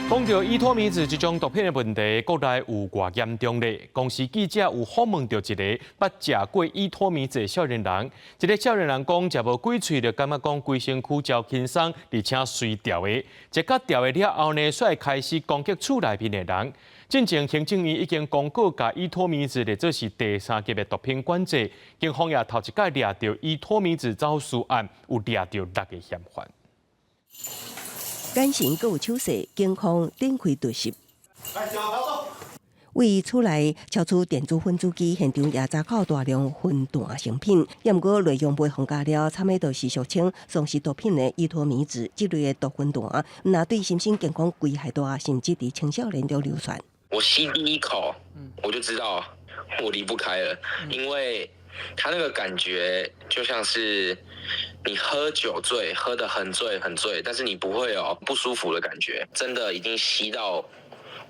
講到依托咪酯這種毒品的問題，國內有偌嚴重咧？公視記者有訪問著一个捌食過依托咪酯的少年人，這个少年人講，食無幾喙就感覺講規身軀誠輕鬆，而且隨著的，食較著的了後呢，煞會開始攻擊厝內面的人。進前行政院已經公告，共依托咪酯列做是第三級的毒品管制，警方也頭一擺掠著依托咪酯走私案，有掠著六个嫌犯。眼神閣有手勢，警方展開突襲。位厝內搜出電子粉煮機，現場也查扣大量薰彈成品。也毋過內容袂放加了，摻的就是俗稱喪屍毒品的依托咪酯這類的毒薰彈，毋但對心身健康危害大，甚至佇青少年中流傳。我吸第一口，我就知道我離不開了，因為他那個感覺就像是你喝酒醉，喝得很醉很醉，但是你不會有不舒服的感覺，真的已經吸到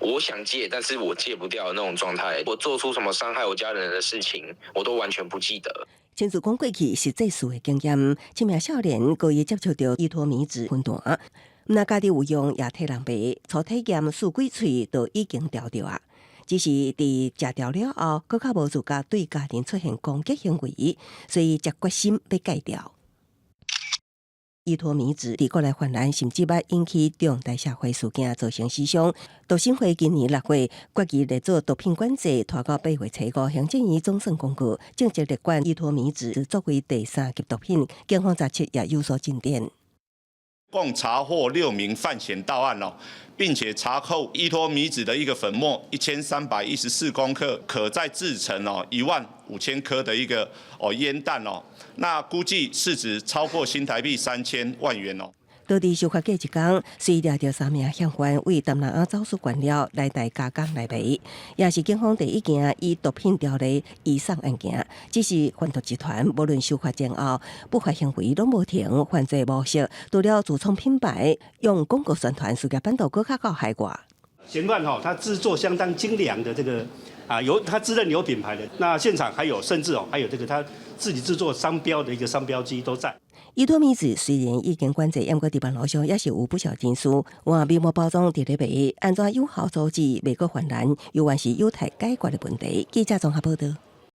我想戒，但是我戒不掉的那種狀態。我做出什麼傷害我家人的事情，我都完全不記得。親像講過去實際事的經驗，這名少年故意接觸著依托咪酯薰彈，毋但家己有用，也替人賣，初體驗試幾喙就已經著著啊。只是佇食著了後，閣較無自覺對家人出現攻擊行為，所以才決心欲戒掉。依托咪酯佇國內泛濫，甚至捌引起重大社會事件，造成死傷。毒審會今年6月決議列做毒品管制，拖到8月初五，行政院總算公告，正式列管依托咪酯作為第三級毒品，警方查緝也有所進展。共查獲六名犯嫌到案哦，並且查扣依托咪酯的一個粉末1314公克，可再製成哦1.5萬顆的一個哦煙彈哦，那估計市值超過新台幣3000萬元哦。當地事發隔一工，隨掠著三名嫌犯為東南亞走私原料來台加工來賣，也是警方第一件以毒品條例移送案件。只是販毒集團無論受罰前後，不法行為攏無停，犯罪模式除了自創品牌，用廣告宣傳，事業版圖閣較到海外。嫌犯吼，他製作相當精良的這個啊，有他自認有品牌的。那現場還有甚至哦，還有這個他自己製作商標的一個商標機都在。依托咪酯雖然已經管制，毋過佇網路上也是有不少人士換面膜包裝佇咧賣，按怎有效阻止袂閣泛濫，猶原是有待解決的問題。記者綜合報道。